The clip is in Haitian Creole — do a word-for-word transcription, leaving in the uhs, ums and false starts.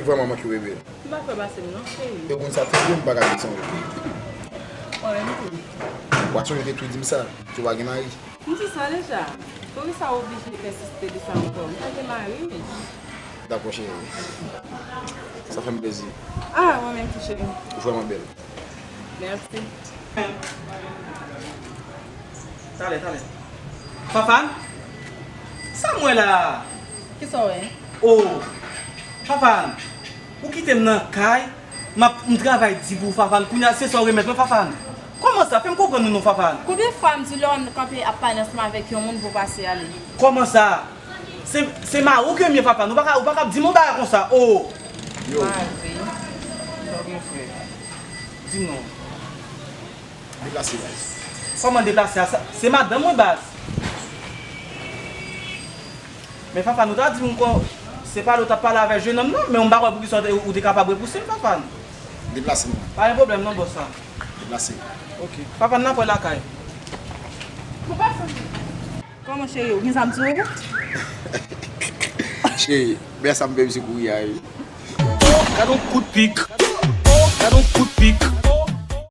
Li vrèman manke w, bebe. M pa kwè pase m non, cheri. E w konn sa trè byen, m pa ka di sa yon lòt peyi. Mwen menm tou. W a sonje te tou di m sa, si w pa gen mari. M di sa deja. Poukisa w oblije pèsiste di sa ankò? M pa gen mari. Dakò, cheri. Sa fè m plezi. Ah, mwen menm tou, cheri. Ou vrèman bèl. Mèsi. Talè, talè. Fafane? Sa m wè la a? Kisa w wè? Oh! Fafane, ou kite m nan kay, m ap, m travay di pou ou, Fafane. Kounye a, se sa w remèt mwen, Fafane. Kòman sa? Fè m konprann ou non, Fafane. Konbyen fwa m di lè w wè m kanpe ap pale ansanm avèk yon moun pou w pase ale? Kòman sa? Se, se mari w ke m ye, Fafane. Ou pa ka, ou pa ka ap di m yon bagay konsa. Oh! Yo. Mari. Sa w gen frè? Di m non. Deplase, baz. Kòman deplase a? Sa, se madanm mwen, baz. Men Fafane, ou ta di m kon, se pale ou t ap pale avèk jenòm nan, men m pa kwè poukisa ou te, ou te kapab repouse m, Fafane. Deplase, mwen. Pa gen pwoblèm non, bòs la. Deplase. Ok. Fafane, n ap wè lakay. Kòman cheri, ou gen sa m di w? Cheri, men sa m fè misye kouri a, wi. Gad yon kout pik. Gad yon kout pik.